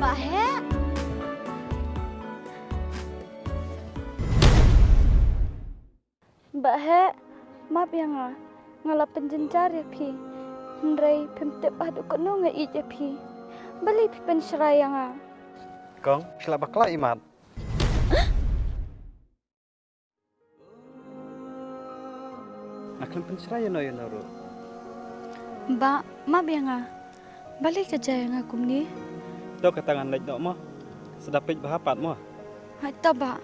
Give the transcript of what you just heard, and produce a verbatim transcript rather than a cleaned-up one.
Bah Heh. Bah Heh, map ïa nga. Nga la pynjynjar ïa phi. Hynrei phim tip haduh katno nga ïeit ïa phi. Balei phi pynshrai ïa nga? Kong, phi la bakla imat. Nga khlem pynshrai ïano ïano ruh. Bah, map ïa nga. Balei ka jia ïa nga kumne? To kata ngan leit noh mo. Sa da peit bha pat mo. Hooid to bah.